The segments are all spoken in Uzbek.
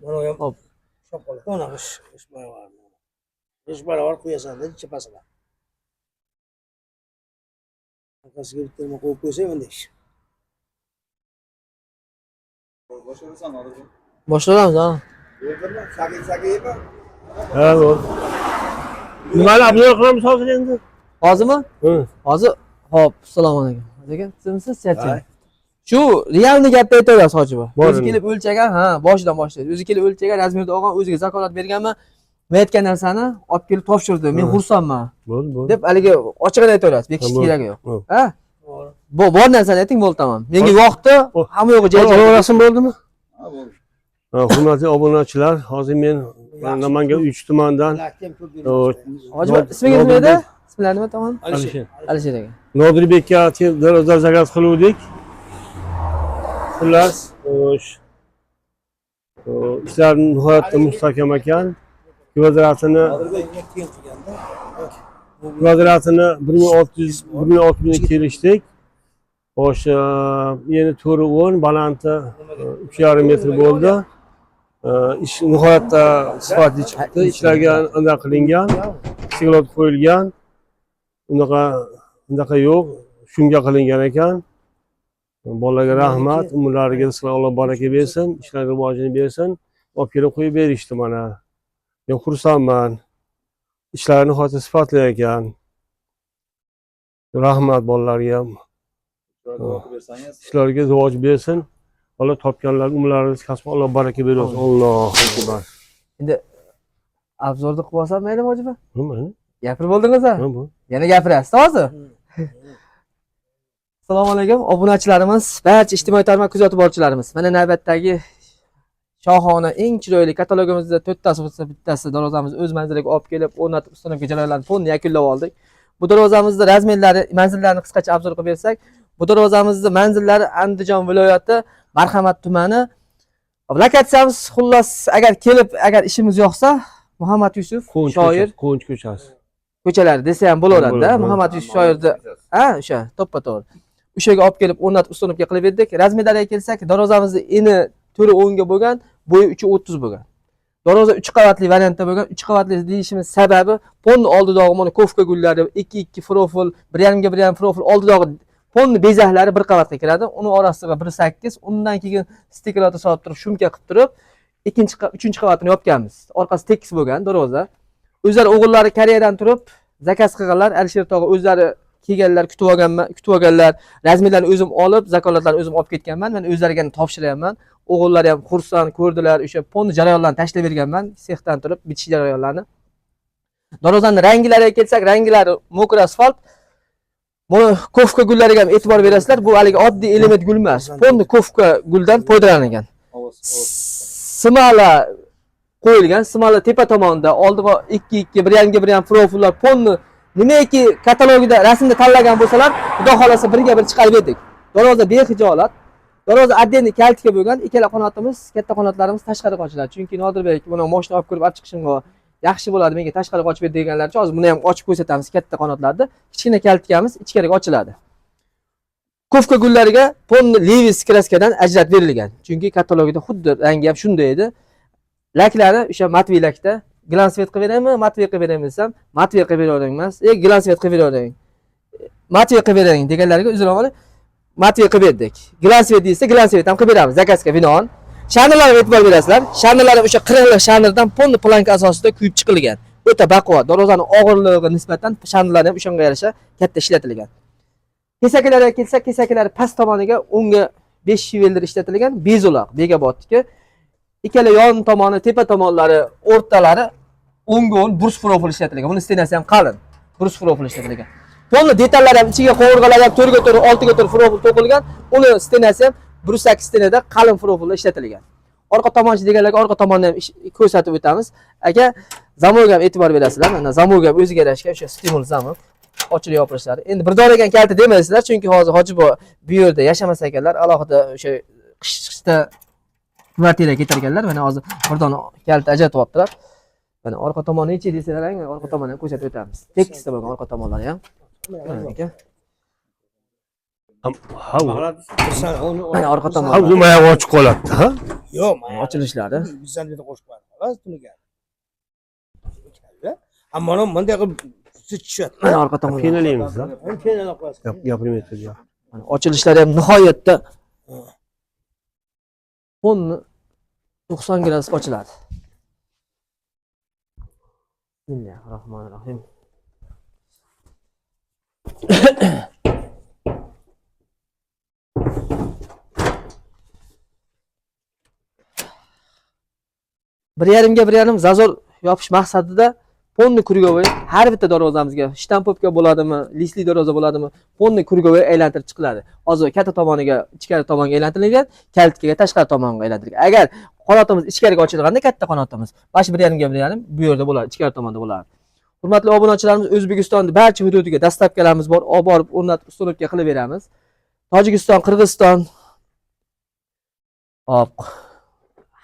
Mana ham Hop. Ushlab qoladi. Mana g'isht barobar. G'isht barobar qo'yasan-da chapasiga. Orqasiga bitta nima qo'yib qo'ysang bunday. Boshlaymiz, ha. Ha, bo'ldi. Nimani обзор qilamiz hozir endi? Hozirmi? Hı. Hozir hop, assalomu alaykum. Aka, tizimsiz charchang. Shu realniy gapni aytaverasiz hoji buva. Bor O'zi endi. kelib o'lchagan, ha, boshidan boshlaydi. O'zi kelib o'lchagan, razmerda olgan, o'ziga zakolat berganman. Men aytgan narsani olib kelib topshirdi. Men Ha. xursandman Bo'ldi, bo'ldi. deb haligi ochig'ini aytaverasiz. Bekitishni Ha, bo'ldi. keragi yo'q. Bo'ldi. Ha? Bu bor narsani ayting, bo'ldi tamom. Menga yoqdi, Bo'l. hamma yo'g'i joy joyiga. Olaverasam bo'ldimi? Ha, hurmatli obunachilar, hozir men Namangan 3 tumandan Lakni ham ko'p To'g'ri. beramiz. Hoji buva, ismingiz nima edi? Ismlar nima tamom? Alisher. Alisher aka. Nodirbekka darvoza zakaz qiluvdik. Xullas, xo'sh, ishlar nihoyatda mustahkam ekan. Kvadratini Teng qilganda. kvadratini 1600 1600 ga kelishdik. Xo'sh, yeni to'ri 10, balanti 3,5 metr bo'ldi. Ish nihoyatda sifatli chiqdi. Ishlarga anaqa qilingan, siglot qo'yilgan. Unaqa yo'q, shunga qilingan ekan. Bolalarga rahmat, umrlariga rizqlar Alloh baraka bersin, ishlar rivojini bersin. Olib kelib qo'yib berishdi mana. Men xursandman. Ishlari nihoyatda sifatli ekan. Rahmat bolalarga ham. Ishlariga rivoj bersin. Alloh topganlar umrlarini kasb Alloh baraka bersin. Allohu akbar. Endi obzorni qilib olsam maylimi hoji buva? Nima? Gapirib bo'ldingiz ha? Nima bu? Yana gapirasiz hozir. Assalomu alaykum obunachilarimiz, barcha ijtimoiy tarmoq kuzatib boruvchilarimiz. Mana navbatdagi shohona eng chiroyli katalogimizda to'rttasi bo'lsa bittasi darvozamizni o'z manziliga olib kelib o'rnatib установка jarayonlarini to'liq yakunlab oldik. Bu darvozamizni razmerlari, manzillarini qisqacha obzor qilib bersak, bu darvozamizni manzillari Andijon viloyati Marhamat tumani. Lokatsiyamiz xullas agar kelib, agar ishimiz yoqsa, Muhammad Yusuf Quvonch shoir ko'chasi, Quvonch ko'chasi. ko'chalari desa ham bo'laveradi-da. Bo'ladi. Muhammad Yusuf shoirni ha, o'sha to'ppa-to'g'ri. O'shaga olib kelib o'rnatib установка qilib berdik. Razmerlarga kelsak, darvozamizni eni 4.10 ga bo'lgan, bo'yi 3.30 bo'lgan. Darvoza 3 qavatli variantda bo'lgan. 3 qavatli deyishimiz sababi ponni oldidagi mana kofka gullari, 2-2 profil, 1.5 ga 1.5 profil oldidagi ponni bezaklari bir qavatga kiradi. Uni orasiga 1.8, undan keyin stikerlarni solib turib, shumka qilib turib, ikkinchi uchinchi qavatini yopganmiz. Orqasi tekis bo'lgan darvoza. O'zlari o'g'illari Koreyadan turib zakaz qilganlar, Alisher tog'a o'zlari kelganlar, kutib olganman, kutib olganlar. Razmerlarni o'zim olib, zakolatlarni o'zim olib ketganman. Men o'zlariga ham topshiryapman. O'g'illari ham xursand ko'rdilar, o'sha ponni jarayonlarni tashlab berganman, sexdan turib bitish jarayonlarini. Darvozani ranglariga kelsak, ranglari mo'kir asfalt. Buni kofka gullariga ham e'tibor berasizlar. Bu haligi oddiy element gul emas. Ponni kofka guldan foydalanilgan. Smala qo'yilgan, smala tepa tomonida, oldi va 2 2 1.5 ga 1.5 profillar ponni nimaiki katalogida rasmda tanlagan bo'lsalar, xudo xolasa birga bir chiqarib berdik. Darvoza behijolat. Darvoza отдельный kaltika bo'lgan, ikkala qanotimiz, katta qanotlarimiz tashqari qochiladi. Chunki Nodirbek buni mashina olib kirib olib chiqishimga yaxshi bo'ladi, menga tashqari qochib ber deganlar uchun hozir buni ham ochib ko'rsatamiz katta qanotlarni. Kichkina kaltikamiz ichkariga ochiladi. Kofka gullariga ponni Levis kraskadan ajratib berilgan. Chunki katalogida xuddi rangi ham shunday edi. Laklari o'sha matviy lakda glansvet qilib beraymi, matviy qilib beraymi desam, matviy qilib beravering emas, glansvet qilib beravering. Matviy qilib bering deganlariga uzr olib, matviy qilib berdik. Glansvet deyilsa, glansvet ham qilib beramiz zakazga binoan. Sharnirlarga e'tibor berasizlar. Sharnirlar o'sha qirqlik sharnirdan ponni planka asosida kuyib chiqilgan. O'ta baquvvat, darvozani og'irligiga nisbatan sharnirlar ham o'shanga yarasha katta ishlatilgan. Kesakilarga kelsak, kesakilar past tomoniga o'ngga 5 shiveldir ishlatilgan, bezuloq, Begobodniki. Ikkala yon tomoni, tepa tomonlari, o'rtalari o'ngga 10 brus profil ishlatilgan. Buni stenasi ham qalin. Brus profil ishlatilgan. Polni detallari ham ichiga qovurg'alar ham 4 ga 4, 6 ga 4 profil to'qilgan. Uni stenasi ham brus 8 stenada qalin profilda ishlatilgan. Orqa tomonchi deganlarga orqa tomonni ham ko'rsatib o'tamiz. Aka, zamokga ham e'tibor berasizlar. Mana zamok ham o'ziga yarasha o'sha stimul zamok ochilib yopilishlari. Endi bir dona kalta demaysizlar, chunki hozir Hoji buva bu yerda yashamas ekanlar, alohida o'sha qishda kvartiraga ketar ekanlar. Mana hozir bir dona kalta ajratib olibdilar. Mana orqa tomoni necha desalar, orqa tomonni ham ko'rsatib o'tamiz. Tekisda bo'lgan orqa tomonlari ham. Mana aka. Ha, Mana orqa ha, tomonlari. bu oyog'i ochiq qoladi, ha? Yo'q, mana Ochilishlari. 100 santimetr qo'shib qo'yadi. Xolos, tuniga. Ammo uni bunday qilib tushadi. Mana orqa tomoni. Fenalaymiz da. Fenalab qo'yasiz. Gapirmay turib. Mana ochilishlari ham nihoyatda fonni 90 gradus ochiladi. Bismillahirrohmanirrohim. Bir yarimga bir yarim zazor yopish maqsadida ponni krugovoy har bitta darvozamizga shtampovka bo'ladimi, lisli darvoza bo'ladimi, ponni krugovoy aylantirib chiqiladi. Hozir katta tomoniga, ichkari tomonga aylantirilgan, kaltikaga tashqari tomonga aylantirilgan. Agar qanotimiz ichkariga ochilganda katta qanotimiz mana shu bir yarimga bir yarim bu yerda bo'ladi, ichkari tomonda bo'ladi. Hurmatli obunachilarimiz, O'zbekistonning barcha hududiga dastavkalarimiz bor, olib borib o'rnatib uстановка qilib beramiz. Tojikiston, Qirg'iziston, hop,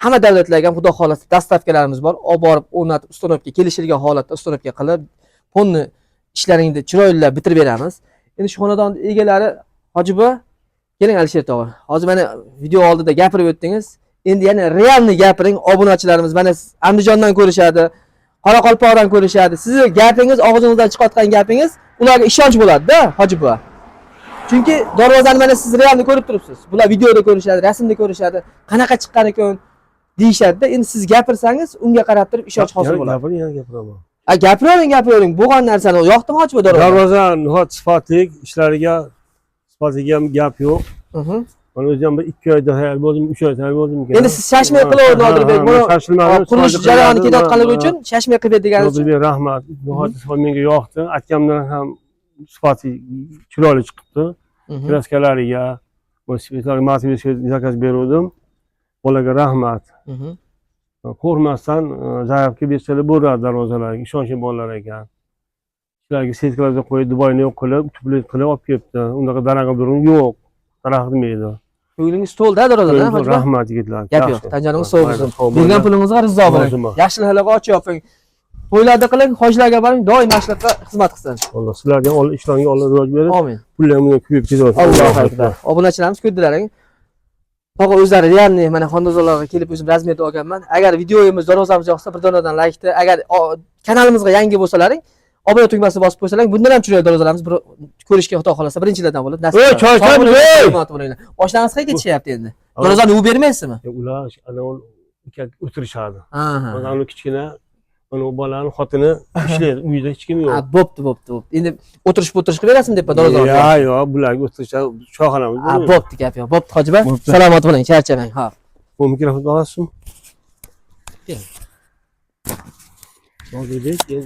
hamma davlatlarga ham xudo xohlasa dastavkalarimiz bor. Olib borib o'rnatib uстановка kelishilgan holatda uстановка qilib, ponni ishlaringni chiroylilab bitirib beramiz. Endi shu xonadon egalari Hoji buva, keling Alisher tog'a. Hozir mana video oldida gapirib o'tdingiz. Endi yana realni gapiring, obunachilarimiz mana siz Andijondan ko'rishadi, Qoraqalpoqdan ko'rishadi. Sizni gapingiz, og'zingizdan chiqayotgan gapingiz ularga ishonch bo'ladi-da, Hoji buva. Chunki darvozani mana siz realni ko'rib turibsiz. Bular videoda ko'rishadi, rasmda ko'rishadi. Qanaqa chiqqan ekan deyishadi-da. Endi siz gapirsangiz, unga qarab turib ishonch hosil bo'ladi. Gapiring, yana gapiraman. A, gapiravering, gapiravering. Bo'lgan narsani yoqdimi Hoji buva darvoza? Darvoza nihoyat sifatli, ishlariga sifatiga ham gap yo'q. Mhm. Mana o'zim ham bir 2 oyda tayyor bo'ldim, 3 oyda tayyor bo'ldim. Endi siz shashmay qilaverdi Nodirbek. Buni shoshilmadim. qurilish jarayoni ketayotganligi uchun shashmay qilib ber degani uchun. Nodirbek rahmat. Nihoyat sifat menga yoqdi. Aytganimdan ham sifati chiroyli chiqibdi. Mhm. Kraskalariga, matibga zakaz beruvdim. Bolaga rahmat. Mhm. Qo'rqmasdan zaявка bersalar bo'ladi darvozalarga. Ishonchli bolalar ekan. Ularga setkalarda qo'yib, Dubayni yo'q qilib, tubli qilib olib kelibdi. Unaqa darag'i durum yo'q. Daraxt demaydi. Ko'nglingiz to'ldi darvozadan Hoji buva? Rahmat yigitlar. Gap yo'q. Yaxshi. Tanjoningiz sog' bo'lsin. Sog' Bergan bo'linglar. pulingizga rizo bo'ling. Roziman. Yaxshiliklarga och yoping. To'ylarda qiling, hojilarga boring, doim yaxshilikqa xizmat qilsin. Alloh sizlarga ham ishlarga Alloh rivoj berib, Amin. pullar ham ko'payib ketaversin. Allohu akbar. Obunachilarimiz ko'rdilaring. Tog'a o'zlari realniy mana xonadonlarga kelib o'zim razmerda olganman. Agar videomiz darvozamiz yoqsa bir donadan laykni, agar kanalimizga yangi bo'lsalaring, obuna tugmasini bosib qo'ysalaring, bundan ham chiroyli darvozalarimiz bir ko'rishga xudo xolasa birinchilardan bo'lib nasib. Ey, qiladi. choy Sog' ichamiz, bo'linglar, ey! salomat bo'linglar. Oshnangiz qayerga ketishyapti endi? Darvozani u bermaysizmi? Ular ana o'tirishadi. Ha. Mana uni kichkina mana u bolani xotini ishlaydi, uyda hech kim yo'q. Ha, bo'pti, bo'pti, bo'pti. Endi o'tirish o'tirish qilib berasizmi deb darvozani? Yo'q, yo'q, bularga o'tirishadi, choyxonamiz. Ha, bo'pti, gap yo'q. Bo'pti, Hojiba. Bo'pti. Salomat bo'ling, charchamang. Ha. Bu mikrofonni olasizmi? Keling. Nodirbek,